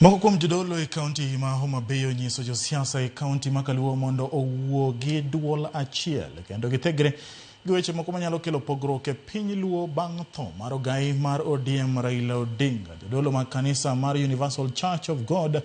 Moko kuom jodolo e kaunti ma Homa Bay onyiso josiasa e kaunti ma Kaluo mondo owuo gi duol achiel kendo githegre gi weche moko manyalo kelo pogruok e piny Luo bang' tho mar ogai mar ODM Raila Odinga. Jodolo mag kanisa mar Universal Church of God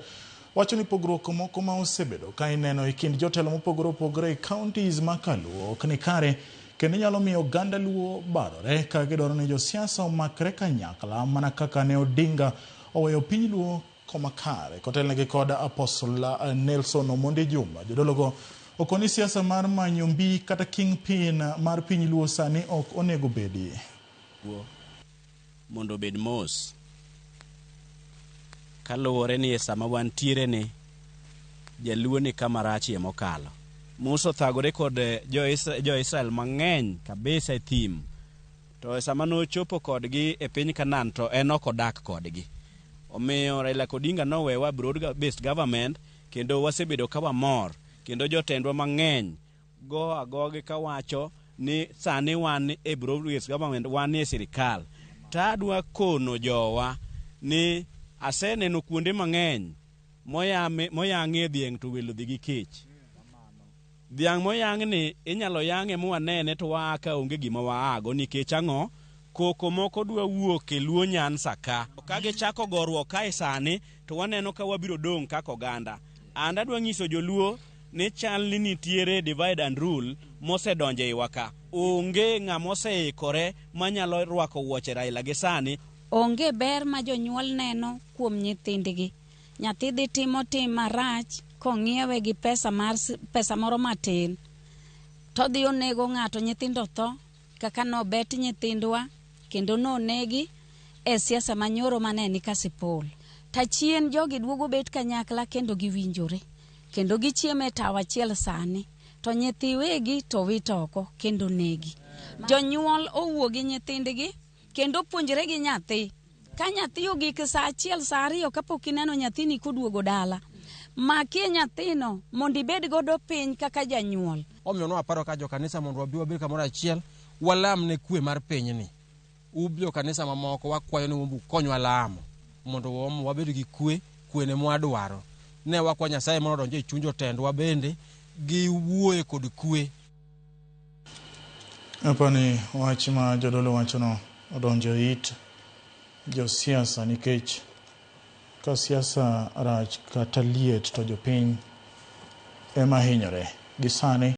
wacho ni pogruok moko ma osebedo ka ineno e kind jotelo mopogore opogore e counties ma Kaluo ok ni kare kendo nyalo miyo oganda Luo barore ka gidwaro ni josiasa omakre kanyakla mana kaka ne Odinga oweyo piny Luo koma kare kotelnegi kod Apostle Nelson Omondi Juma. Jodologo okoni siasa mar manyo mbi kata kingpin mar piny Luo sani ok onego bedi. Mondo obed mos kaluwore ni e sama wantiere ni jaluo ni kama rachie mokalo. Musa othagore kod jo-Israel mang'eny kabisa e thim. To e sama nochopo kodgi e piny Canaan to en ok odak kodgi. Omiyo Raila Odinga nowewa broad based government kendo wasebedo ka wamor kendo jotendwa mang'eny go agogi kawacho ni sani wan e broad based government, wan e sirikal. To adwa kono jowa ni aseneno kuonde mang'eny moyang'ie dhiang' to welo dhi gi kech. Dhiang' moyang'ni inyalo yang'e mwanene to waa ka onge gima waago nikech ang'o? Koko moko dwa wuok e Luo Nyanza ka. Ka gichako goruok kae sani to waneno ka wabiro dong' kaka oganda. And adwa nyiso joluo ni chal ni nitiere divide and rule mosedonjo e iwa ka. Onge ng'ama oseikore manyalo rwako wuoche Raila gi sani. Onge ber ma jonyuol neno kuom nyithindgi. Nyathi dhi timo tim marach kong'iewe gi pesa mar pesa moro matin. To dhi onego ng'ato, nyithindo tho kaka nobet nyithindwa kendo nonegi e siasa manyoro mane ni Kasipul. Tachien jogi duogo bet kanyakla kendo giwinjore kendo gichiemo e tawo achiel sani. To nyithi wegi to wit oko kendo negi. Jonyuol owuo gi nyithindgi kendo puonjre gi nyathi. Ka nyathi ogik saa 1 saa 2 kapok ineno nyathini koduogo dala, makie nyathino mondo ibed godo piny kaka janyuol. Omiyo nwaparo ka jokanisa mondo wabi wabed kamoro achiel, walam ne kwe mar pinyni. Ub jokanisa mamoko wakwayo ni mondo ukonywa lamo mondo wabed gi kwe, kwe ne mwadwaro. Ne wakwa Nyasaye mondo odonj e chuny jotendwa bende giwuoye kod kwe. Apani wach ma jodolo wachono odonjo e it josiasa nikech ka siasa rach kata liet to jopiny ema hinyore gi sani.